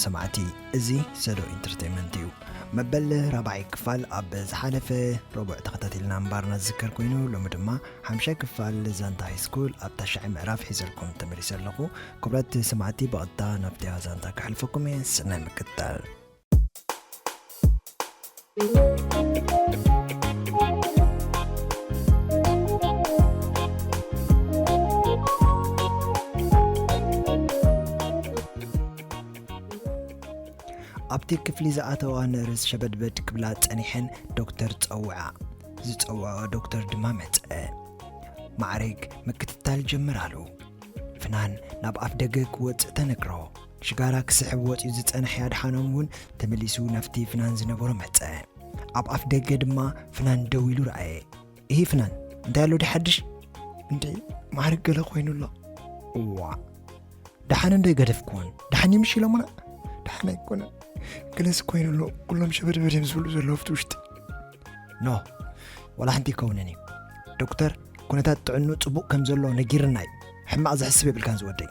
ሰማዕቲ፣ እዚ ሰዶ ኢንተርቴይንመንት እዩ። መበል ራብዓይ ክፋል ኣብ ዝሓለፈ ረቡዕ ተኸታቲልና ምንባርና ዝዝከር ኮይኑ፣ ሎሚ ድማ ሓምሻይ ክፋል ዛንታ ሃይስኩል ኣብ ታሽዓይ ምዕራፍ ሒዘልኩም ተመሊሰ ኣለኹ። ክቡራት ሰማዕቲ፣ ብቐጥታ ናብቲ ዛንታ ከሕልፈኩም እየ። ሰናይ ምክትታል። ኣብቲ ክፍሊ ዝኣተዋ ነርስ ሸበድበድ ክብላ ጸኒሐን ዶክተር ጸውዓ። ዝጸውዖ ዶክተር ድማ መጸ። ማዕረግ ምክትታል ጀምራሉ። ፍናን ናብ ኣፍ ደገ ክወጽእ ተነግሮ። ሽጋራ ክስሕብ ወጺኡ ዝጸንሐ ኣድሓኖም እውን ተመሊሱ ናብቲ ፍናን ዝነበሮ መጸ። ኣብ ኣፍ ደገ ድማ ፍናን ደው ኢሉ ረኣየ። "እሂ ፍናን፣ እንታይ ኣሎ ድሓድሽ?" "እንዴ፣ ማዕረግ ገለ ኮይኑ ኣሎ?" "እዋ፣ ደሓን እንዶ ኣይገደፍክዎን? ደሓን እዩ ምሽ ኢሎምና?" "ደሓን ኣይኮነን፣ ገለስ ኮይኑ ኣሎ። ኩሎም ሸበድበድ እዮም ዝብሉ ዘለዉ ኣብቲ ውሽጢ." "ኖ፣ ዋላ ሓንቲ ይከውንን እዩ። ዶክተር፣ ኩነታት ጥዕኑ ጽቡቕ ከም ዘሎ ነጊርና እዩ። ሕማቕ ዘሕስብ የብልካን ዝወደይ."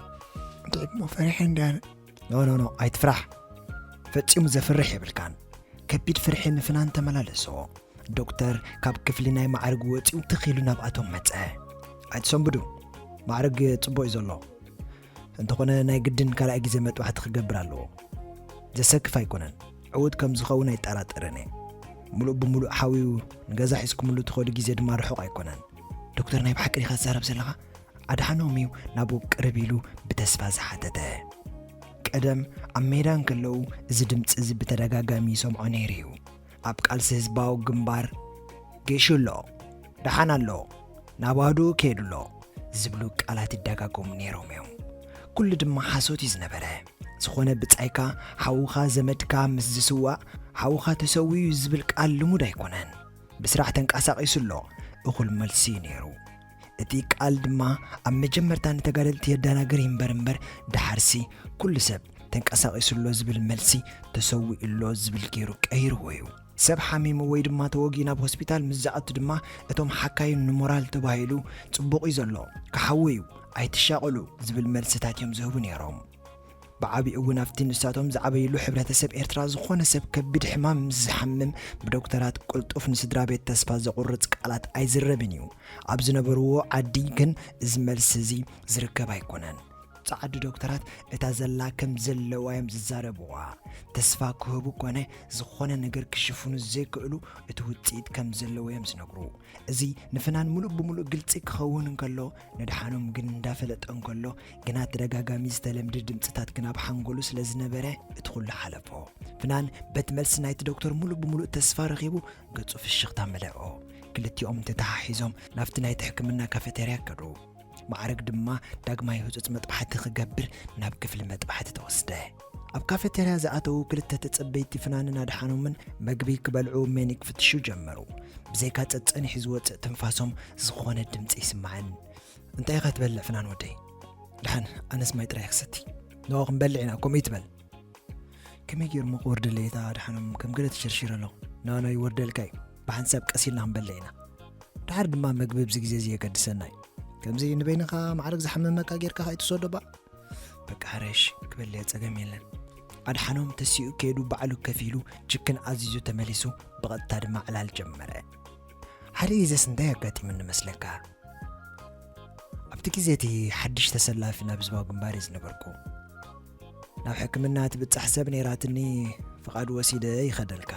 "እንዴ እሞ ፈሪሐ እንዲ ኣነ?" "ኖ፣ ኖ፣ ኖ፣ ኣይትፍራሕ። ፈጺሙ ዘፍርሕ የብልካን።" ከቢድ ፍርሒ ንፍናን ተመላለሶ። ዶክተር ካብ ክፍሊ ናይ ማዕርግ ወጺኡ ትኽ ኢሉ ናብኣቶም መጸ። "ኣይትሰንብዱ፣ ማዕርግ ጽቡቕ እዩ ዘሎ። እንተኾነ ናይ ግድን ካልኣይ ግዜ መጥባሕቲ ክገብር ኣለዎ። ዘሰክፍ ኣይኮነን። ዕዉት ከም ዝኸውን ኣይጠራጠርን እየ። ሙሉእ ብሙሉእ ሓውዩ ንገዛ ሒዝኩምሉ ትኸዱ ግዜ ድማ ርሑቕ ኣይኮነን።" "ዶክተር፣ ናይ ብሓቂ ዲኻ ትዛረብ ዘለኻ?" ኣድሓኖም እዩ ናብኡ ቅርብ ኢሉ ብተስፋ ዝሓተተ። ቀደም ኣብ ሜዳ እንከለዉ እዚ ድምጺ እዚ ብተደጋጋሚ ይሰምዖ ነይሩ እዩ። ኣብ ቃልሲ ህዝባዊ ግንባር፣ "ጌሹ ኣሎ፣ ደሓን ኣሎ፣ ናብ ኣሃዱኡ ከይዱ ኣሎ" ዝብሉ ቃላት ይደጋገሙ ነይሮም እዮም። ኩሉ ድማ ሓሶት እዩ ዝነበረ። ዝኾነ ብጻይካ፣ ሓውኻ፣ ዘመድካ ምስ ዝስዋእ፣ "ሓውኻ ተሰዊኡ" ዝብል ቃል ልሙድ ኣይኮነን። "ብስራሕ ተንቀሳቒሱ ኣሎ" እኹል መልሲ እዩ ነይሩ። እቲ ቃል ድማ ኣብ መጀመርታ ንተጋደልቲ የደናግር ይንበር እምበር፣ ደሓርሲ ኩሉ ሰብ "ተንቀሳቒሱ ኣሎ" ዝብል መልሲ "ተሰዊኡ ኣሎ" ዝብል ገይሩ ቀይርዎ እዩ። ሰብ ሓሚሙ ወይ ድማ ተወጊኡ ናብ ሆስፒታል ምስ ዝኣቱ ድማ፣ እቶም ሓካይም ንሞራል ተባሂሉ "ጽቡቕ እዩ ዘሎ፣ ክሓዊ እዩ፣ ኣይትሻቐሉ" ዝብል መልስታት እዮም ዝህቡ ነይሮም። ብዓቢኡ እውን ኣብቲ ንሳቶም ዝዓበይሉ ሕብረተሰብ ኤርትራ፣ ዝኾነ ሰብ ከቢድ ሕማም ምስ ዝሓምም፣ ብዶክተራት ቅልጡፍ ንስድራ ቤት ተስፋ ዘቑርጽ ቃላት ኣይዝረብን እዩ። ኣብ ዝነበርዎ ዓዲ ግን እዚ መልሲ እዚ ዝርከብ ኣይኮነን። ጸዓዱ ዶክተራት እታ ዘላ ከም ዘለዋ እዮም ዝዛረብዋ። ተስፋ ክህቡ ኮነ ዝኾነ ነገር ክሽፍኑ ዘይክእሉ፣ እቲ ውጽኢት ከም ዘለዎ እዮም ዝነግሩ። እዚ ንፍናን ምሉእ ብምሉእ ግልጺ ክኸውን እንከሎ፣ ንድሓኖም ግን እንዳፈለጠ እንከሎ፣ ግና ተደጋጋሚ ዝተለምደ ድምጽታት ግን ኣብ ሓንጎሉ ስለ ዝነበረ፣ እቲ ኩሉ ሓለፎ። ፍናን በቲ መልሲ ናይቲ ዶክተር ምሉእ ብምሉእ ተስፋ ረኺቡ፣ ገጹ ፍሽኽታ መለኦ። ክልቲኦም ተተሓሒዞም ናብቲ ናይቲ ሕክምና ካፌቴርያ ከዱ። ማዕረግ ድማ ዳግማይ ህጹጽ መጥባሕቲ ክገብር ናብ ክፍሊ መጥባሕቲ ተወስደ። ኣብ ካፌቴርያ ዝኣተዉ ክልተ ተጸበይቲ ፍናንን ኣድሓኖምን መግቢ ክበልዑ ሜኒ ክፍትሹ ጀመሩ። ብዘይካ ጸጸኒሑ ዝወጽእ ትንፋሶም ዝኾነ ድምጺ ይስማዕን። "እንታይ ኢኻ ትበልዕ ፍናን ወደይ?" "ደሓን፣ ኣነስ ማይ ጥራይ ክሰቲ።" "ኖ፣ ክንበልዕ ኢና፣ ከምኡ ይትበል። ከመይ ገይሩ እሞ ክወርደለይ እታ ኣድሓኖም ከም ገለ ተሸርሺረ ኣለኹ?" "ኖ፣ ኖ፣ ይወርደልካ እዩ። ብሓንሳብ ቀስ ኢልና ክንበልዕ ኢና። ደሓር ድማ መግቢ ኣብዚ ግዜ እዚ የገድሰና እዩ። ከምዚ ንበይንኻ ማዕረግ ዝሓመመካ ጌርካ ከይትሰዶ ባ?" "በቃ ሕረሽ፣ ክበልዕ ጸገም የለን።" ኣድሓኖም ተሲኡ ከይዱ ባዕሉ ከፊሉ ችክን ኣዚዙ ተመሊሱ፣ ብቐጥታ ድማ ዕላል ጀመረ። ሓደ ግዜስ እንታይ ኣጋጢሙኒ መስለካ? ኣብቲ ግዜ እቲ ሓድሽ ተሰላፊ ናብ ህዝባዊ ግንባር እየ ዝነበርኩ። ናብ ሕክምና ትብጻሕ ሰብ ነይራትኒ፣ ፍቓድ ወሲደ ይኸደልካ።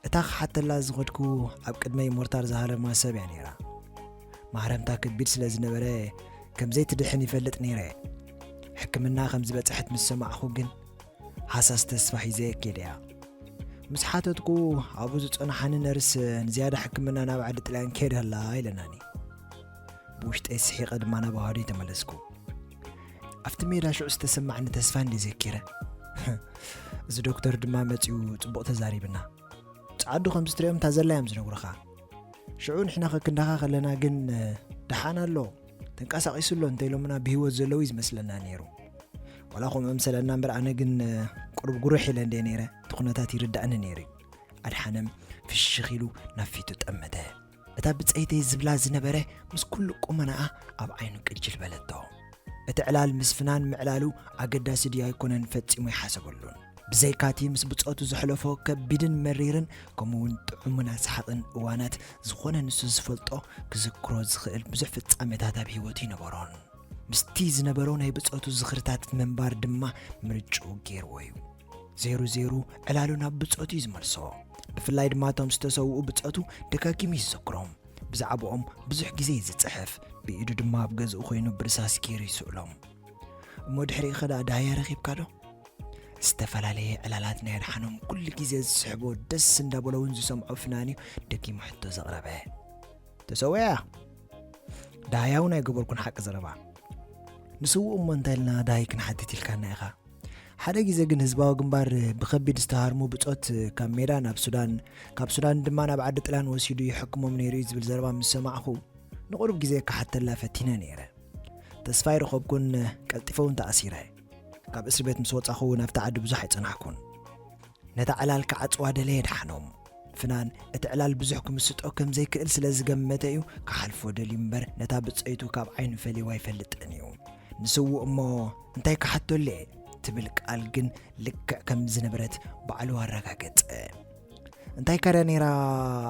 እታ ክሓተላ ዝኸድኩ ኣብ ቅድመይ ሞርታር ዝሃረማ ሰብ እያ ነይራ። ማህረምታ ከቢድ ስለ ዝነበረ ከም ዘይትድሕን ይፈልጥ ነይረ። ሕክምና ከም ዝበጽሐት ምስ ሰማዕኹ ግን ሃሳስ ተስፋ ሒዘ ከይደ እያ። ምስ ሓተትኩ ኣብኡ ዝጸናሓኒ ነርስ ንዝያዳ ሕክምና ናብ ዓዲ ጥልያን ከይዳ ኣላ ኢለናኒ። ብውሽጠይ ስሒቐ ድማ ናብ ኣሃዱይ ተመለስኩ። ኣብቲ ሜዳ ሽዑ ዝተሰማዕኒ ተስፋ እንደ ዘኪረ። እዚ ዶክተር ድማ መጺኡ ጽቡቕ ተዛሪብና። ጸዓዱ ከም ዝትሪኦም እታ ዘላ እዮም ዝነግሩኻ። ሽዑ ንሕና ከክንዳኻ ከለና ግን ደሓን ኣሎ፣ ተንቀሳቒሱ ኣሎ እንተኢሎምና ብህይወት ዘለዉ እዩ ዝመስለና ነይሩ። ዋላ ከምኡ ምሰለና እምበር ኣነ ግን ቁሩብ ጉርሕ ኢለ እንደ ነይረ እቲ ኩነታት ይርዳእኒ ነይሩ እዩ። ኣድሓነም ፍሽኽ ኢሉ ናብ ፊቱ ጠመተ። እታ ብጸይተይ ዝብላ ዝነበረ ምስ ኩሉ ቁመናኣ ኣብ ዓይኑ ቅጅል በለቶ። እቲ ዕላል ምስ ፍናን ምዕላሉ ኣገዳሲ ድዩ ኣይኮነን ፈጺሙ ኣይሓሰበሉን። ብዘይካቲ ምስ ብጾቱ ዘሕለፎ ከቢድን መሪርን ከምኡ እውን ጥዑምን ኣስሓቕን እዋናት ዝኾነ ንሱ ዝፈልጦ ክዝክሮ ዝኽእል ብዙሕ ፍጻሜታት ኣብ ህይወቱ ይነበሮን። ምስቲ ዝነበሮ ናይ ብጾቱ ዝኽርታት ምንባር ድማ ምርጭኡ ገይርዎ እዩ። ዜሩ ዜሩ ዕላሉ ናብ ብጾቱ እዩ ዝመልሶ። ብፍላይ ድማ እቶም ዝተሰውኡ ብጾቱ ደጋጊሙ ይዝክሮም። ብዛዕባኦም ብዙሕ ግዜ እዩ ዝጽሕፍ። ብኢዱ ድማ ኣብ ገዝኡ ኮይኑ ብርሳስ ገይሩ ይስእሎም። እሞ ድሕሪኡ ኸ ደኣ ዳህያ ረኺብካ ዶ? ዝተፈላለየ ዕላላት ናይ ኣድሓኖም ኩሉ ግዜ ዝስሕቦ ደስ እንዳበሎ እውን ዝሰምዖ ፍናን እዩ ደጊሙ ሕቶ ዘቕረበ። ተሰዊኣ? ዳህያ እውን ኣይገበርኩን ሓቂ ዘረባ። ንስውእ እሞ እንታይ ኢልና ዳሃይ ክንሓትት ኢልካና ኢኻ? ሓደ ግዜ ግን ህዝባዊ ግንባር ብኸቢድ ዝተሃርሙ ብጾት ካብ ሜዳ ናብ ሱዳን፣ ካብ ሱዳን ድማ ናብ ዓዲ ጥልያን ወሲዱ ይሕክሞም ነይሩ እዩ ዝብል ዘረባ ምስ ሰማዕኹ ንቑሩብ ግዜ ክሓተላ ፈቲነ ነይረ። ተስፋ ኣይረኸብኩን፣ ቀልጢፈ እውን ተኣሲረ። ካብ እስር ቤት ምስ ወጻኹ እውን ኣብቲ ዓዲ ብዙሕ ኣይጸናሕኩን። ነታ ዕላል ክዓጽዋ ደለየ ኣድሓኖም። ፍናን እቲ ዕላል ብዙሕ ክምስጦ ከም ዘይክእል ስለ ዝገመተ እዩ ክሓልፎ ደልዩ እምበር ነታ ብጸይቱ ካብ ዓይኑ ፈሊዋ ኣይፈልጥን እዩ። ንስውእ እሞ እንታይ ክሓተሉ እየ ትብል ቃል ግን ልክዕ ከም ዝነበረት ባዕሉ ኣረጋገጸ። እንታይ ከ ደኣ ነይራ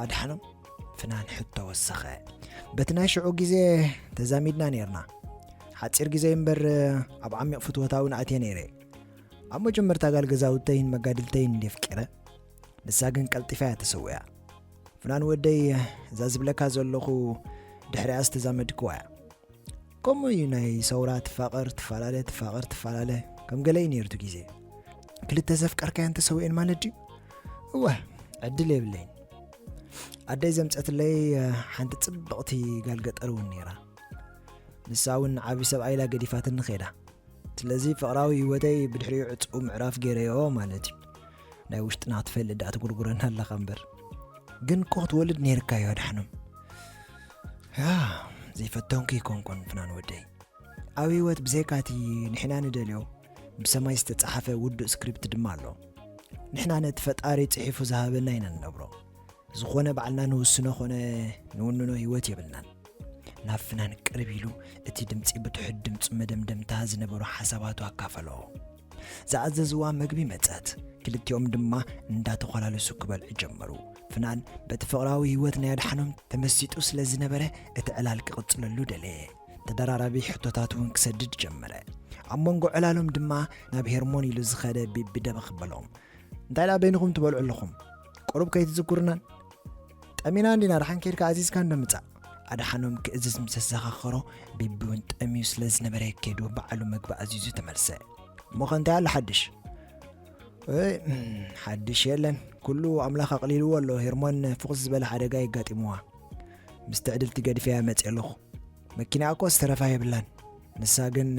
ኣድሓኖም? ፍናን ሕቶ ወሰኸ። በቲ ናይ ሽዑ ግዜ ተዛሚድና ነይርና። ሓጺር ግዜ እምበር ኣብ ዓሚቕ ፍትወታ እውን ኣትየ ነይረ። ኣብ መጀመርታ ጋል ገዛውተይን መጋድልተይን እንድየ ኣፍቂረ። ንሳ ግን ቀልጢፋ እያ ተሰዊኣ። ፍናን ወደይ፣ እዛ ዝብለካ ዘለኹ ድሕሪኣ ዝተዛመድክዋ እያ። ከምኡ እዩ ናይ ሰውራ ትፋቐር ትፈላለ፣ ትፋቐር ትፈላለ፣ ከም ገለ እዩ ነይሩ እቲ ግዜ። ክልተ ዘፍቀርካየን ተሰዊኤን ማለት ድዩ? እወ፣ ዕድል የብለይን። ኣደይ ዘምጸትለይ ሓንቲ ጽብቕቲ ጋል ገጠር እውን ነይራ። ንሳ እውን ዓቢ ሰብኣይ ኢላ ገዲፋትኒ ኸይዳ። ስለዚ ፍቕራዊ ህይወተይ ብድሕሪኡ ዕጹው ምዕራፍ ገይረዮ ማለት እዩ። ናይ ውሽጥና ክትፈልጥ ደኣ ትጉርጉረና ኣለኻ እምበር። ግን እኮ ክትወልድ ነይርካ እዩ ኣድሓኖም። ያ፣ ዘይፈተንኩ ይኮንኩን ፍናን ወደይ። ኣብ ህይወት ብዘይካቲ ንሕና ንደልዮ ብሰማይ ዝተጻሓፈ ውዱእ ስክሪፕት ድማ ኣሎ። ንሕና ነቲ ፈጣሪ ጽሒፉ ዝሃበና ኢና ንነብሮ። ዝኾነ ባዕልና ንውስኖ ኾነ ንውንኖ ህይወት የብልናን። ናብ ፍናን ቅርብ ኢሉ እቲ ድምጺ ብትሑት ድምጹ መደምደምታ ዝነበሩ ሓሳባቱ ኣካፈሎ። ዝኣዘዝዋ መግቢ መጸት። ክልቲኦም ድማ እንዳተኾላለሱ ክበልዑ ጀመሩ። ፍናን በቲ ፍቕራዊ ህይወት ናይ ኣድሓኖም ተመሲጡ ስለ ዝነበረ እቲ ዕላል ክቕጽለሉ ደለየ። ተደራራቢ ሕቶታት እውን ክሰድድ ጀመረ። ኣብ መንጎ ዕላሎም ድማ ናብ ሄርሞን ኢሉ ዝኸደ ቢቢ ደበኽ በሎም። እንታይ ደኣ በይንኹም ትበልዑ ኣለኹም? ቁሩብ ከይትዝክሩናን? ጠሚና እንዲና፣ ደሓን ከይድካ ኣዚዝካ እንዶ ምጻእ። ኣድሓኖም ክእዝዝ ምስ ኣዘኻኸሮ ቢቢ እውን ጠምዩ ስለ ዝነበረ ከይዱ ባዕሉ መግቢ ኣዚዙ ተመልሰ። እሞ ኸ እንታይ ኣሎ ሓድሽ? እይ፣ ሓድሽ የለን። ኩሉ ኣምላኽ ኣቕሊልዎ ኣሎ። ሄርሞን ፍኹስ ዝበለ ሓደጋ የጋጢምዋ። ምስ ትዕድልቲ ገዲፈያ መጽእ ኣለኹ። መኪና እኮ ዝተረፋ የብላን። ንሳ ግን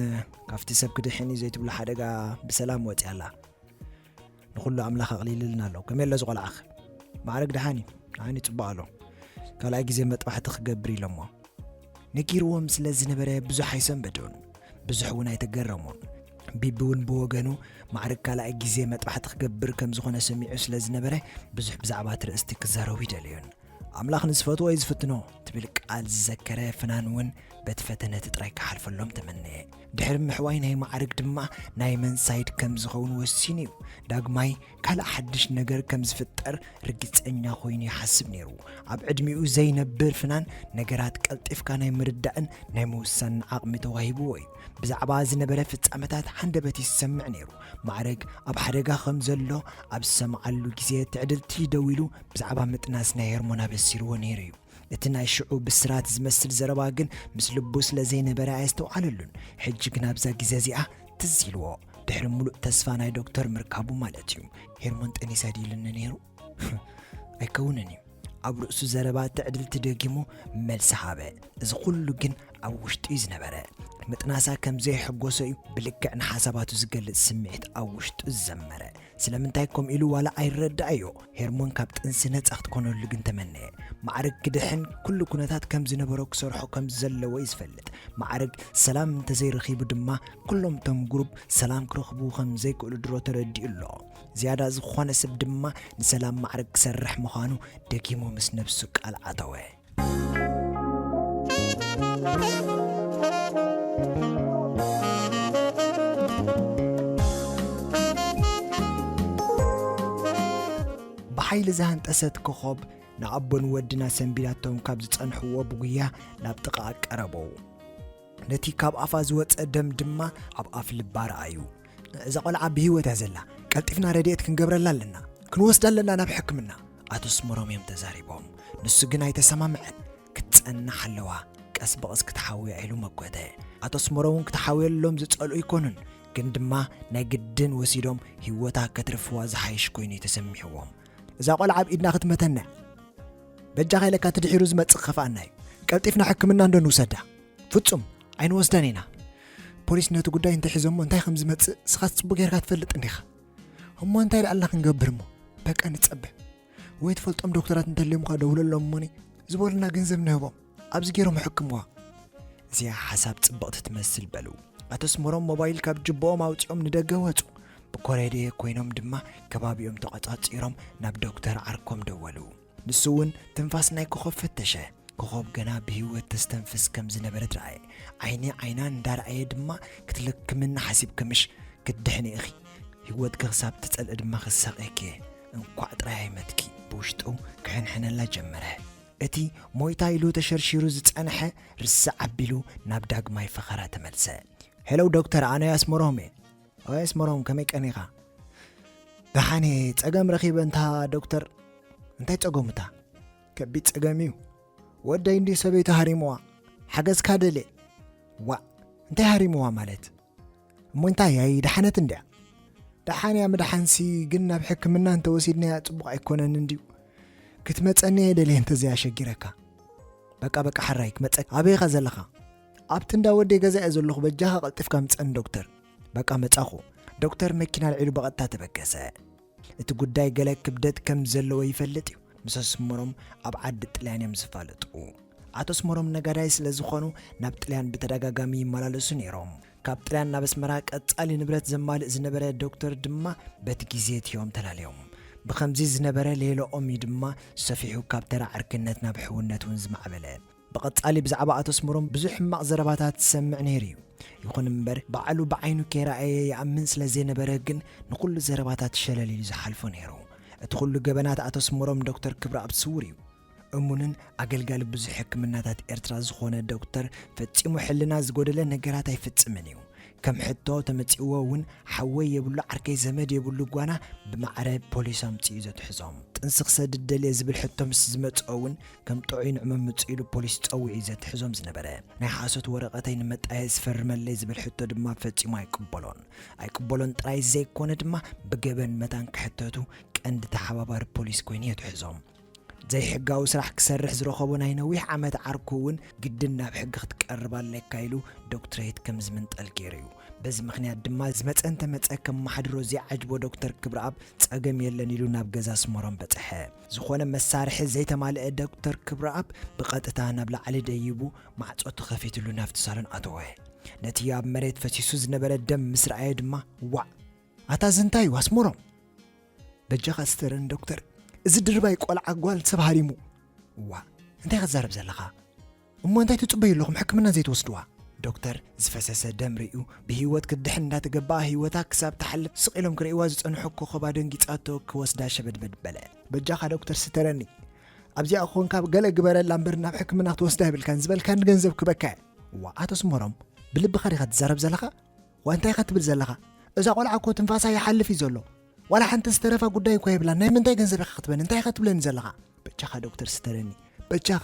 ካብቲ ሰብ ክድሕን እዩ ዘይትብሎ ሓደጋ ብሰላም ወጽያ ኣላ። ንኹሉ ኣምላኽ ኣቕሊልልና ኣሎ። ከመይ ኣሎ እዚ ቆልዓኽ? ማዕረግ ደሓን እዩ። ደሓን እዩ፣ ጽቡቕ ኣሎ። ካልኣይ ግዜ መጥባሕቲ ክገብር ኢሎሞ። ነጊርዎም ስለ ዝነበረ ብዙሕ ኣይሰንበዱን። ብዙሕ እውን ኣይተገረሙን። ቢቢ እውን ብወገኑ ማዕረግ ካልኣይ ግዜ መጥባሕቲ ክገብር ከም ዝኾነ ሰሚዑ ስለ ዝነበረ ብዙሕ ብዛዕባ እቲ ርእስቲ ክዛረቡ ይደልዩን። ኣምላኽ ንዝፈትዎ እዩ ዝፍትኖ ትብል ቃል ዝዘከረ ፍናን እውን በቲ ፈተነ እቲ ጥራይ ክሓልፈሎም ተመነየ። ድሕሪ ምሕዋይ ናይ ማዕርግ ድማ ናይ መን ሳይድ ከም ዝኸውን ወሲኑ እዩ። ዳግማይ ካልእ ሓድሽ ነገር ከም ዝፍጠር ርግጸኛ ኮይኑ ይሓስብ ነይሩ። ኣብ ዕድሚኡ ዘይነብር ፍናን ነገራት ቀልጢፍካ ናይ ምርዳእን ናይ ምውሳንን ዓቕሚ ተዋሂብዎ እዩ። ብዛዕባ ዝነበረ ፍጻመታት ሃንደበት ይሰምዕ ነይሩ። ማዕረግ ኣብ ሓደጋ ከም ዘሎ ኣብ ዝሰምዓሉ ግዜ ትዕድልቲ ደዊሉ ብዛዕባ ምጥናስ ናይ ሄርሞን ኣበሲርዎ ነይሩ እዩ። እቲ ናይ ሽዑ ብስራት ዝመስል ዘረባ ግን ምስ ልቡ ስለ ዘይነበረ ኣየስተውዓለሉን። ሕጂ ግን ኣብዛ ግዜ እዚኣ ትዝ ኢልዎ። ድሕሪ ምሉእ ተስፋ ናይ ዶክተር ምርካቡ ማለት እዩ። ሄርሞን ጠኒሳ ድዩ ኢሉኒ ነይሩ? ኣይከውንን እዩ። ኣብ ርእሱ ዘረባ ትዕድልቲ ደጊሙ መልሲ ሃበ። እዚ ኩሉ ግን ኣብ ውሽጡ እዩ ዝነበረ። ምጥናሳ ከም ዘየሐጎሶ እዩ ብልክዕ ንሓሳባቱ ዝገልጽ ስምዒት ኣብ ውሽጡ ዝዘመረ። ስለምንታይ ከምኡ ኢሉ ዋላ ኣይረዳእዮ። ሄርሞን ካብ ጥንሲ ነጻ ክትኮነሉ ግን ተመነየ። ማዕርግ ክድሕን ኩሉ ኩነታት ከም ዝነበሮ ክሰርሖ ከም ዘለዎ እዩ ዝፈልጥ። ማዕርግ ሰላም እንተዘይረኺቡ ድማ ኩሎም እቶም ግሩፕ ሰላም ክረኽቡ ከም ዘይክእሉ ድሮ ተረዲኡ ኣሎ። ዝያዳ ዝኾነ ሰብ ድማ ንሰላም ማዕርግ ክሰርሕ ምዃኑ ደጊሙ ምስ ነብሱ ቃል ኣተወ። ሓይሊ ዝሃንጠሰት ኮኾብ ንኣቦን ወድና ሰንቢዳቶም ካብ ዝጸንሕዎ ብጉያ ናብ ጥቓ ቀረበው። ነቲ ካብ ኣፋ ዝወጸ ደም ድማ ኣብ ኣፍ ልባ ረኣዩ። "እዛ ቆልዓ ብህይወት እያ ዘላ። ቀልጢፍና ረድኤት ክንገብረላ ኣለና። ክንወስዳ ኣለና ናብ ሕክምና" ኣቶ ኣስመሮም እዮም ተዛሪቦም። ንሱ ግን ኣይተሰማምዐን። ክትጸንሕ ኣለዋ፣ ቀስ ብቐስ ክትሓውያ ኢሉ መጎተ። ኣቶ ኣስመሮም እውን ክትሓውየሎም ዝጸልኡ ኣይኮኑን፣ ግን ድማ ናይ ግድን ወሲዶም ህይወታ ከትርፍዋ ዝሓይሽ ኮይኑ እዩ ተሰሚዕዎም። "እዛ ቆልዓ ኣብ ኢድና ክትመተና እያ። በጃኻ ኢለካ እቲ ድሒሩ ዝመጽእ ክኸፍኣና እዩ። ቀልጢፍና ሕክምና እንዶ ንውሰዳ?" "ፍጹም ኣይንወስዳን ኢና። ፖሊስ ነቲ ጉዳይ እንተሒዞሞ እንታይ ከም ዝመጽእ ንስኻስ ጽቡቕ ጌርካ ትፈልጥ እንዲኻ። እሞ እንታይ ደኣልና ክንገብር እሞ? በቃ ንጸበ። ወይ ትፈልጦም ዶክተራት እንተልዮም ከኣ ደውለሎም እሞኒ ዝበሉና ገንዘብ ንህቦም። ኣብዚ ገይሮም ይሕክምዋ።" "እዚኣ ሓሳብ ጽብቕቲ ትመስል" በሉ። ኣቶ ኣስመሮም ሞባይል ካብ ጅቦኦም ኣውጺኦም ንደገ ወጹ። ብኮረድየ ኮይኖም ድማ ከባቢኦም ተቖጻጺሮም ናብ ዶክተር ዓርኮም ደወሉ። ንሱ እውን ትንፋስ ናይ ኮኾብ ፈተሸ። ኮኾብ ገና ብህይወት ተስተንፍስ ከም ዝነበረት ረኣየ። ዓይኒ ዓይና እንዳረኣየ ድማ፣ "ክትልክምኒ ሓሲብኪ ምሽ? ክትድሕኒ ኢኺ። ህይወትኪ ክሳብ ትጸልኢ ድማ ክሳቕየኪ እየ። እንኳዕ ጥራይ ኣይመትኪ።" ብውሽጡ ክሕንሕነላ ጀመረ። እቲ ሞይታ ኢሉ ተሸርሺሩ ዝጸንሐ ርስዕ ኣቢሉ ናብ ዳግማይ ፈኸራ ተመልሰ። "ሄሎ ዶክተር፣ ኣነ ኣስመሮም እየ። ኦይ ኣስመሮም፣ ከመይ ቀኒኻ?" "ደሓን እየ። ጸገም ረኺበ እንታ ዶክተር?" "እንታይ ጸገሙ እታ?" "ከቢድ ጸገም እዩ። ወደይ እንዲ ሰበይቱ ሃሪምዋ። ሓገዝካ ደልየ።" "ዋእ፣ እንታይ ሃሪምዋ ማለት?" "እሞ እንታይ እያ? ደሓነት እንድያ?" "ደሓን እያ ምድሓንሲ፣ ግን ናብ ሕክምና እንተወሲድናያ ጽቡቕ ኣይኮነን እንድዩ። ክትመጸኒ እየ ደልየ እንተዘይ ኣሸጊረካ።" "በቃ በቃ፣ ሓራይ ክመጸ። ኣበይ ኢኻ ዘለኻ?" "ኣብቲ እንዳ ወደይ ገዛ እየ ዘለኹ። በጃኻ ቀልጢፍካ ምጸኒ ዶክተር።" "በቃ መጻኹ።" ዶክተር መኪና ኣልዒሉ ብቐጥታ ተበገሰ። እቲ ጉዳይ ገለ ክብደት ከም ዘለዎ ይፈልጥ እዩ። ምስ ኣስመሮም ኣብ ዓዲ ጥልያን እዮም ዝፋለጡ። ኣቶ ኣስመሮም ነጋዳይ ስለ ዝኾኑ ናብ ጥልያን ብተደጋጋሚ ይመላለሱ ነይሮም። ካብ ጥልያን ናብ ኣስመራ ቀጻሊ ንብረት ዘማልእ ዝነበረ ዶክተር ድማ በቲ ግዜ እቲኦም ተላልዮም። ብኸምዚ ዝነበረ ሌሎኦም እዩ ድማ ሰፊሑ ካብ ተራ ዕርክነት ናብ ሕውነት እውን ዝማዕበለ። ብቐጻሊ ብዛዕባ ኣቶ ኣስመሮም ብዙሕ ሕማቕ ዘረባታት ዝሰምዕ ነይሩ እዩ። ይኹን እምበር ባዕሉ ብዓይኑ ከይረኣየ ይኣምን ስለ ዘይነበረ ግን ንኹሉ ዘረባታት ሸለል ኢሉ ዝሓልፎ ነይሩ። እቲ ኩሉ ገበናት ኣቶ ኣስመሮም ዶክተር ክብረኣብ ስዉር እዩ። እሙንን ኣገልጋሊ ብዙሕ ሕክምናታት ኤርትራ ዝኾነ ዶክተር ፈጺሙ ሕልና ዝጎደለ ነገራት ኣይፍጽምን እዩ። ከም ሕቶ ተመጺእዎ እውን ሓወይ የብሉ ዓርከይ ዘመድ የብሉ ጓና ብማዕረ ፖሊስ ኣምጺኡ እዩ ዘትሕዞም። ጥንሲ ክሰድድ ደልየ ዝብል ሕቶ ምስ ዝመጽኦ እውን ከም ጥዑይ ንዕመም ምጹ ኢሉ ፖሊስ ጸዊዑ እዩ ዘትሕዞም ዝነበረ። ናይ ሓሶት ወረቐተይ ንመጣየሲ ፈርመለይ ዝብል ሕቶ ድማ ፈጺሙ ኣይቅበሎን። ኣይቅበሎን ጥራይ ዘይኮነ ድማ ብገበን መታን ክሕተቱ ቀንዲ ተሓባባሪ ፖሊስ ኮይኑ የትሕዞም። ዘይሕጋዊ ስራሕ ክሰርሕ ዝረኸቦ ናይ ነዊሕ ዓመት ዓርኩ እውን ግድን ናብ ሕጊ ክትቀርብ ኣለካ ኢሉ ዶክትሬት ከም ዝምንጠል ገይሩ እዩ። በዚ ምኽንያት ድማ ዝመጸ እንተመጸ ከመሓድሮ ዘይዓጅቦ ዶክተር ክብረኣብ ጸገም የለን ኢሉ ናብ ገዛ ኣስመሮም በጽሐ። ዝኾነ መሳርሒ ዘይተማልአ ዶክተር ክብረኣብ ብቐጥታ ናብ ላዕሊ ደይቡ ማዕጾ ተኸፊትሉ ናብቲ ሳሎን ኣተወ። ነቲ ኣብ መሬት ፈሲሱ ዝነበረ ደም ምስ ረኣየ ድማ፣ "ዋእ! ኣታ እዚ እንታይ እዩ ኣስመሮም?" "በጃኻ ስተረኒ ዶክተር፣ እዚ ድርባይ ቆልዓ ጓል ሰብ ሃሪሙ።" "ዋእ! እንታይ ኢኻ ትዛረብ ዘለኻ? እሞ እንታይ ትጽበዩ ኣለኹም ሕክምና ዘይትወስድዋ?" ዶክተር ዝፈሰሰ ደም ርእዩ ብህይወት ክትድሕን እንዳተገበኣ ህይወታ ክሳብ ትሓልፍ ስቕ ኢሎም ክርእይዋ ዝጸንሑ ኮኸብ ኣደንጊጻቶ ክወስዳ ሸበድበድ በለ። "በጃኻ ዶክተር ስተረኒ፣ ኣብዚኣ ኮንካ ገለ ግበረላ እምበር ናብ ሕክምና ክትወስዳ የብልካን፣ ዝበልካኒ ገንዘብ ክበካ እየ።" "ዋእ ኣቶ ኣስመሮም፣ ብልብኻ ዲኻ ትዛረብ ዘለኻ? ዋእ እንታይ ኢኻ ትብል ዘለኻ? እዛ ቆልዓ እኮ ትንፋሳ ይሓልፍ እዩ ዘሎ። ዋላ ሓንቲ ዝተረፋ ጉዳይ እኮ የብላን። ናይ ምንታይ ገንዘብ ኢኻ ክትበኒ? እንታይ ኢኻ ትብለኒ ዘለኻ? በጃኻ ዶክተር ስተረኒ፣ በጃኻ።"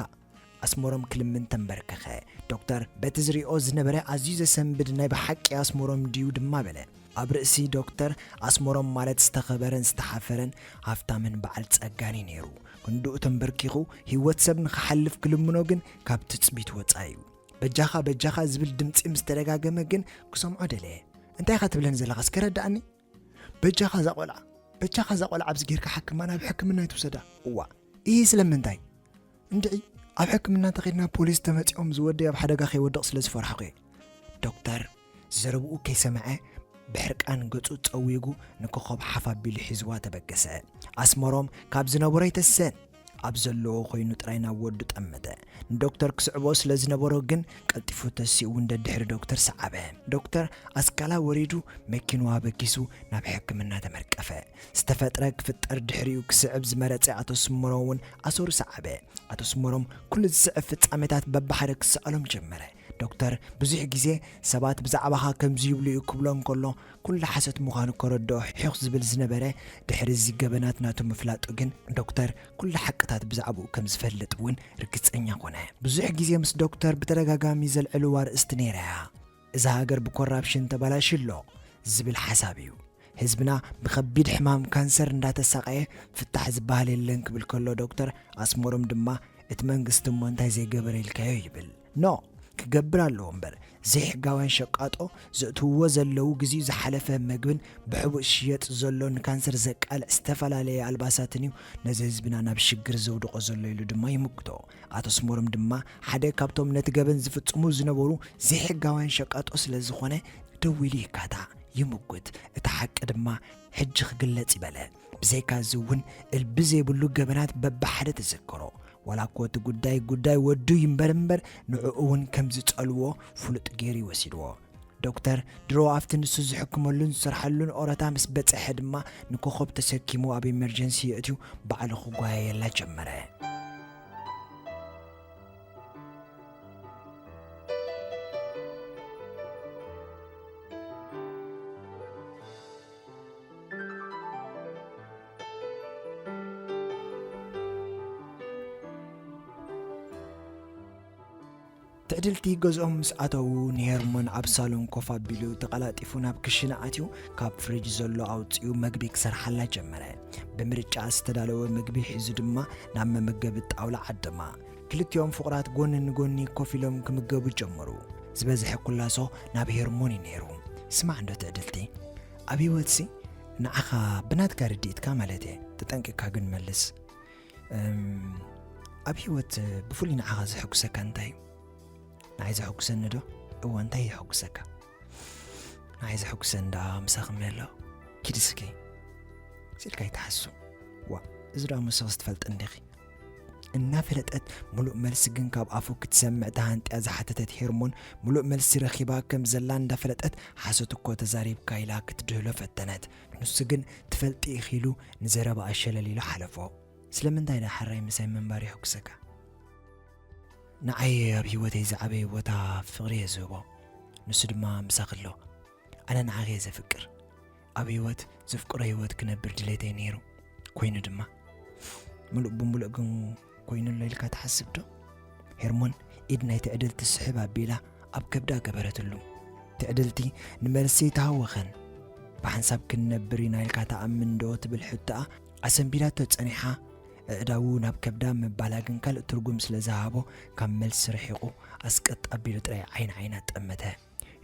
ኣስመሮም ክልምን ተንበርከኸ። ዶክተር በቲ ዝሪኦ ዝነበረ ኣዝዩ ዘሰንብድ ናይ ብሓቂ ኣስመሮም ድዩ ድማ በለ። ኣብ ርእሲ ዶክተር ኣስመሮም ማለት ዝተኸበረን ዝተሓፈረን ሃፍታምን በዓል ጸጋን እዩ ነይሩ። ክንድኡ ተንበርኪኹ ህይወት ሰብ ንኽሓልፍ ክልምኖ ግን ካብ ትጽቢት ወጻኢ እዩ። "በጃኻ፣ በጃኻ" ዝብል ድምጺ ምስ ተደጋገመ ግን ክሰምዖ ደለየ። "እንታይ ኢኻ ትብለኒ ዘለኻ? እስከ ረዳእኒ። በጃኻ እዛ ቆልዓ፣ በጃኻ እዛ ቆልዓ ኣብዚ ጌርካ ሓክማ፣ ናብ ሕክምና ይትውሰዳ።" "እዋ፣ ኢሂ ስለምንታይ?" "እንድዒ፣ ኣብ ሕክምና እንተኸድና ፖሊስ ተመጺኦም ዝወደይ ኣብ ሓደጋ ከይወድቕ ስለ ዝፈርሓኹ እየ።" ዶክተር ዘረብኡ ከይሰምዐ ብሕርቃን ገጹ ጸዊጉ ንኮኾብ ሓፍ ኣቢሉ ሒዝዋ ተበገሰ። ኣስመሮም ካብ ዝነበሮ ኣይተስእን። ኣብ ዘለዎ ኮይኑ ጥራይ ናብ ወዱ ጠመተ። ንዶክተር ክስዕቦ ስለ ዝነበሮ ግን ቀልጢፉ ተሲኡ እውን ደድሕሪ ዶክተር ሰዓበ። ዶክተር ኣስካላ ወሪዱ መኪንኡ ኣበጊሱ ናብ ሕክምና ተመርቀፈ። ዝተፈጥረ ክፍጠር ድሕሪኡ ክስዕብ ዝመረጸ ኣቶ ስመሮም እውን ኣሰሩ ሰዓበ። ኣቶ ስመሮም ኩሉ ዝስዕብ ፍጻሜታት በብሓደ ክሰኣሎም ጀመረ። ዶክተር ብዙሕ ግዜ ሰባት ብዛዕባኻ ከምዚ ይብሉ እዩ ክብሎ እንከሎ ኩሉ ሓሰት ምዃኑ ከረድኦ ሒኽ ዝብል ዝነበረ፣ ድሕሪ እዚ ገበናት ናቱ ምፍላጡ ግን ዶክተር ኩሉ ሓቅታት ብዛዕባኡ ከም ዝፈልጥ እውን ርግጸኛ ኮነ። ብዙሕ ግዜ ምስ ዶክተር ብተደጋጋሚ ዘልዕልዋ ኣርእስቲ ነይራ እያ። እዛ ሃገር ብኮራፕሽን ተባላሽሎ ዝብል ሓሳብ እዩ። ህዝብና ብኸቢድ ሕማም ካንሰር እንዳተሳቐየ ፍታሕ ዝበሃል የለን ክብል ከሎ ዶክተር ኣስመሮም ድማ እቲ መንግስቲ እሞ እንታይ ዘይገበረ ኢልካዮ ይብል። ኖ ክገብር ኣለዎ እምበር ዘይሕጋውያን ሸቃጦ ዘእትውዎ ዘለዉ ግዜኡ ዝሓለፈ መግብን ብሕቡእ ዝሽየጥ ዘሎ ንካንሰር ዘቃልዕ ዝተፈላለየ ኣልባሳትን እዩ ነዚ ህዝብና ናብ ሽግር ዘውድቖ ዘሎ ኢሉ ድማ ይምግቶ። ኣቶ ኣስመሮም ድማ ሓደ ካብቶም ነቲ ገበን ዝፍጽሙ ዝነበሩ ዘይሕጋውያን ሸቃጦ ስለ ዝኾነ ደው ኢሉ ይካታዕ፣ ይምጉት። እቲ ሓቂ ድማ ሕጂ ክግለጽ ይበለ። ብዘይካ እዚ እውን እልቢ ዘይብሉ ገበናት በብሓደ ተዘከሮ። ዋላ እኮ እቲ ጉዳይ ጉዳይ ወዱ ይንበር እምበር ንዕኡ እውን ከም ዝጸልዎ ፍሉጥ ገይሩ ይወሲድዎ። ዶክተር ድሮ ኣብቲ ንሱ ዝሕክመሉን ዝሰርሓሉን ኦረታ ምስ በጽሐ ድማ ንኮኾብ ተሰኪሙ ኣብ ኢመርጀንሲ የእትዩ ባዕሉ ክጓየየላ ጀመረ። ትዕድልቲ ገዝኦም ምስ ኣተዉ ንሄርሞን ኣብ ሳሎን ኮፍ ኣቢሉ ተቐላጢፉ ናብ ክሽነ ኣትዩ ካብ ፍሪጅ ዘሎ ኣውጺኡ መግቢ ክሰርሓላ ጀመረ። ብምርጫ ዝተዳለወ ምግቢ ሒዙ ድማ ናብ መመገቢ ጣውላ ዓደማ። ክልቲኦም ፍቑራት ጎኒ ንጎኒ ኮፍ ኢሎም ክምገቡ ጀመሩ። ዝበዝሐ ኩላሶ ናብ ሄርሞን እዩ ነይሩ። ስማዕ እንዶ ትዕድልቲ፣ ኣብ ህይወትሲ ንዓኻ ብናትካ ርድኢትካ ማለት እየ፣ ተጠንቂቕካ ግን መልስ። እም፣ ኣብ ህይወት ብፍሉይ ንዓኻ ዘሐጉሰካ እንታይ እዩ? ንዓይ ዘሐጉሰኒ ዶ? እወ፣ እንታይ የሐጉሰካ? ንዓይ ዘሐጉሰኒ ደኣ ምሳኺ እሞ ኣሎ። ኪድ እስኪ፣ ስኢልካ ኣይትሓሱ። ዋ፣ እዚ ደኣ ምሳኺ ዝትፈልጢ እንዲኺ። እናፈለጠት ምሉእ መልሲ ግን ካብ ኣፉ ክትሰምዕ ተሃንጥያ ዝሓተተት ሄርሞን፣ ምሉእ መልሲ ረኺባ ከም ዘላ እንዳፈለጠት፣ ሓሶት እኮ ተዛሪብካ ኢላ ክትድህሎ ፈተነት። ንሱ ግን ትፈልጢ ኢኺ ኢሉ ንዘረባኣ ሸለል ኢሉ ሓለፎ። ስለምንታይ ደኣ ሕራይ ምሳይ ምንባር የሐጉሰካ? ንዓይ ኣብ ህይወተይ ዝዓበየ ቦታ ፍቕሪ እየ ዝህቦ፣ ንሱ ድማ ምሳኺ ኣሎ። ኣነ ንዓኺ እየ ዘፍቅር። ኣብ ህይወት ዘፍቅሮ ህይወት ክነብር ድሌተይ ነይሩ፣ ኮይኑ ድማ። ምሉእ ብምሉእ ግን ኮይኑ ኣሎ ኢልካ ትሓስብ ዶ? ሄርሞን ኢድ ናይ ትዕድልቲ ስሕብ ኣቢላ ኣብ ከብዳ ገበረትሉ። ትዕድልቲ ንመልሲ ኣይተሃወኸን። ብሓንሳብ ክንነብር ኢና ኢልካ ትኣምን ዶ ትብል ሕቶኣ ኣሰንቢዳቶ ጸኒሓ፣ ኣእዳዉ ናብ ከብዳ ምባላ ግን ካልእ ትርጉም ስለ ዝሃቦ ካብ መልሲ ርሒቑ ኣስቀጥ ኣቢሉ ጥራይ ዓይኒ ዓይና ጠመተ።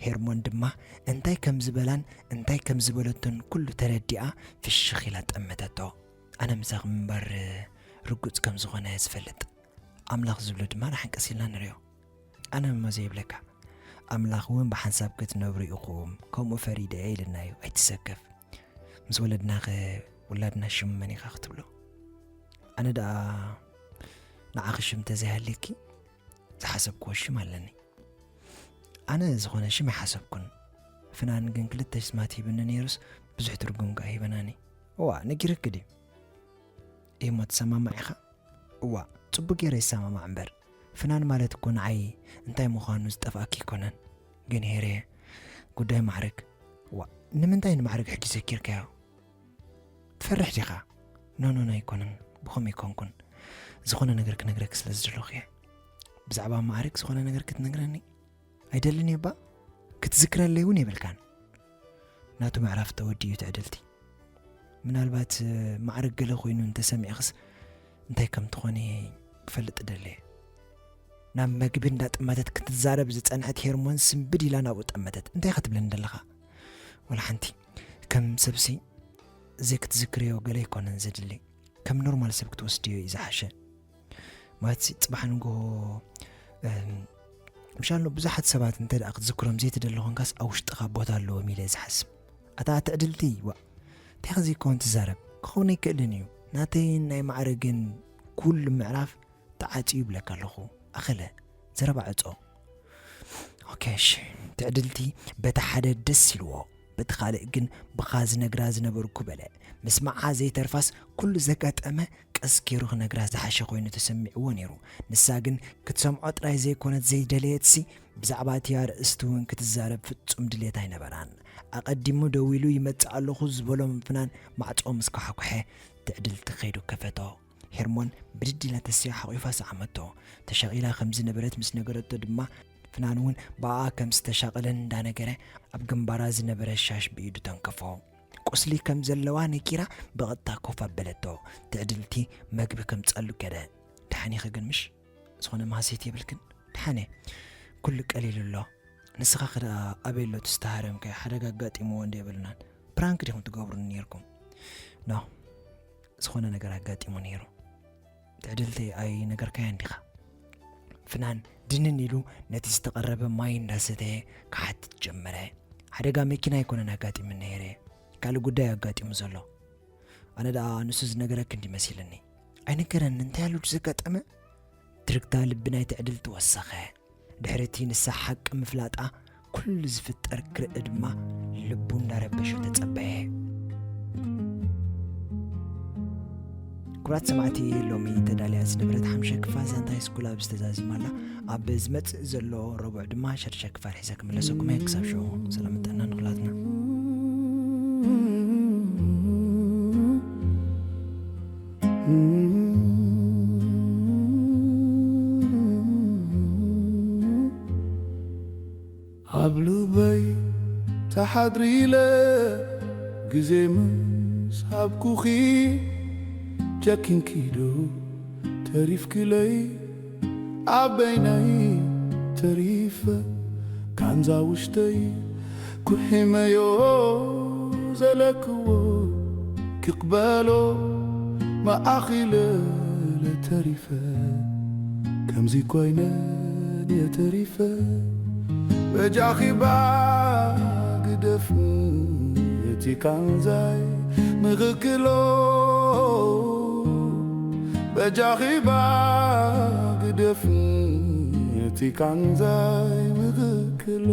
ሄርሞን ድማ እንታይ ከም ዝበላን እንታይ ከም ዝበለቶን ኩሉ ተረዲኣ ፍሽኽ ኢላ ጠመተቶ። ኣነ ምሳኺ ምንባር ርጉጽ ከም ዝኾነ ዝፈልጥ፣ ኣምላኽ ዝብሎ ድማ ንሓንቀስ ኢልና ንሪኦ። ኣነ እሞ ዘይብለካ፣ ኣምላኽ እውን ብሓንሳብ ክትነብሩ ኢኹም፣ ከምኡ ፈሪደ እየ ኢልና እዩ፣ ኣይትሰከፍ። ምስ ወለድናኸ ውላድና ሽም መን ኢኻ ክትብሎ? ኣነ ደኣ ንዓኺ ሽም ተዘይሃልየኪ ዝሓሰብክዎ ሽም ኣለኒ። ኣነ ዝኾነ ሽም ኣይሓሰብኩን። ፍናን ግን ክልተ ስማት ሂብኒ ነይሩስ ብዙሕ ትርጉም ከኣ ሂበናኒ። እዋ፣ ነጊረኪ ድዩ? እሞ ትሰማማዕ ኢኻ? እዋ፣ ጽቡቅ ገይረ ይሰማማዕ እምበር። ፍናን ማለት እኮ ንዓይ እንታይ ምዃኑ ዝጠፍኣኪ ኣይኮነን። ግን ሄሬ፣ ጉዳይ ማዕርግ። እዋ፣ ንምንታይ ንማዕርግ ሕጂ ዘኪርካዮ? ትፈርሕ ዲኻ? ኖ፣ ኖ፣ ኖ፣ ኣይኮነን። ብኸምኡ ኣይኮንኩን። ዝኾነ ነገር ክነግረኪ ስለ ዝደለኹ እየ። ብዛዕባ ማዕርግ ዝኾነ ነገር ክትነግረኒ? ኣይደልን እየ እባ። ክትዝክረለይ እውን የብልካን። ናቱ ምዕራፍ ተወዲኡ ትዕድልቲ። ምናልባት፣ እ፣ ማዕርግ ገለ ኮይኑ እንተሰሚዕኽስ እንታይ ከም ትኾኒ ክፈልጥ እደሊ እየ። ናብ መግቢ እንዳጠመተት ክትዛረብ ዝጸንሐት ሄርሞን ስንብድ ኢላ ናብኡ ጠመተት። እንታይ ኢኻ ትብለኒ ዘለኻ? ወላ ሓንቲ። ከም ሰብሲ ዘይክትዝክርዮ ገለ ኣይኮነን ዘድሊ። ከም ኖርማል ሰብ ክትወስድዮ እዩ ዝሓሸ። ማለት ሲ፣ ጽባሕ ንግሆ፣ እም፣ ምሻሎ ብዙሓት ሰባት እንተ ደኣ ክትዝክሮም ዘይትደሊ ኾንካስ ኣብ ውሽጥኻ ቦታ ኣለዎም ኢለ እየ ዝሓስብ። ኣታ ትዕድልቲ፣ ዋ፣ እንታይ ከ ዘይከውን ትዛረብ? ክኸውን ኣይክእልን እዩ። ናተይን ናይ ማዕረግን ኩሉ ምዕራፍ ተዓጽዩ ይብለካ ኣለኹ። ኣኸለ፣ ዘረባ ዕጾ። ኦኬ፣ እሺ። ትዕድልቲ በታ ሓደ ደስ ኢልዎ፣ እቲ ካልእ ግን ብኻ ዝነግራ ዝነበርኩ በለ። ምስማዓ ዘይተርፋስ ኩሉ ዘጋጠመ ቀስ ገይሩ ክነግራ ዝሓሸ ኮይኑ ተሰሚዕዎ ነይሩ። ንሳ ግን ክትሰምዖ ጥራይ ዘይኮነት ዘይደለየትሲ፣ ብዛዕባ እቲ ኣርእስቲ እውን ክትዛረብ ፍጹም ድሌት ኣይነበራን። ኣቐዲሙ ደዊሉ ይመጽእ ኣለኹ ዝበሎ ምፍናን ማዕጾ ምስ ከሓኩሐ ትዕድልቲ ከይዱ ከፈቶ። ሄርሞን ብድድ ኢላ ተስያ ሓቒፋ ሰዓመቶ። ተሻቒላ ከም ዝነበረት ምስ ነገረቶ ድማ ፍናን እውን ብኣኣ ከም ዝተሻቐለን እንዳነገረ ኣብ ግንባራ ዝነበረ ሻሽ ብኢዱ ተንከፎ። ቁስሊ ከም ዘለዋ ነጊራ ብቐጥታ ኮፍ ኣበለቶ። ትዕድልቲ መግቢ ከምጸሉ ከደ። ደሓን ኢኺ ግን ምሽ? ዝኾነ ማህሰይቲ የብልክን? ደሓን እየ። ኩሉ ቀሊሉ ኣሎ። ንስኻ ከ ደኣ ኣበይ ኣሎ እቲ ዝተሃረምካዮ? ሓደጋ ኣጋጢምዎ እንዶ የብልናን? ፕራንክ ዲኹም ትገብሩኒ ነይርኩም? ኖ፣ ዝኾነ ነገር ኣጋጢሙ ነይሩ። ትዕድልቲ ኣይነገርካያን ዲኻ? ፍናን ድንን ኢሉ ነቲ ዝተቐረበ ማይ እንዳሰተየ ክሓትት ጀመረ። ሓደጋ መኪና ኣይኮነን ኣጋጢሙ ነይረ፣ ካልእ ጉዳይ ኣጋጢሙ ዘሎ። ኣነ ደኣ ንሱ ዝነገረኪ እንዲ መሲልኒ። ኣይነገረን፣ እንታይ ኣሎ ዘጋጠመ? ትርግታ ልቢ ናይ ትዕድልቲ ወሰኸ። ድሕሪ እቲ ንሳ ሓቂ ምፍላጣ፣ ኩሉ ዝፍጠር ክርኢ ድማ ልቡ እንዳረበሾ ተጸበየ። ክቡራት ሰማዕቲ፣ ሎሚ ተዳልያ ዝነበረት ሓምሻይ ክፋል ዛንታ ሃይስኩል ኣብዚ ተዛዚማ ኣላ። ኣብ ዝመጽእ ዘሎ ረቡዕ ድማ ሻድሻይ ክፋል ሒዘ ክምለሰኩም እየ። ክሳብ ሽዑ ሰላም ጥዕና ንኹላትና። ኣብ ልበይ ተሓድሪ ኢለ ግዜ ምስ ሃብኩኺ፣ ጨኪንኪ ዶ ተሪፍክለይ? ኣብ በይነይ ተሪፈ ካንዛ ውሽተይ ኩሒመዮ ዘለክዎ ክቕበሎ መኣኺለ ለተሪፈ ከምዚ ኮይነ እየ ተሪፈ። በጃኺ ባ ግደፍ እቲ ካንዛይ ምኽክሎ፣ በጃኺ ባ ግደፍ እቲ ካንዛይ ምኽክሎ።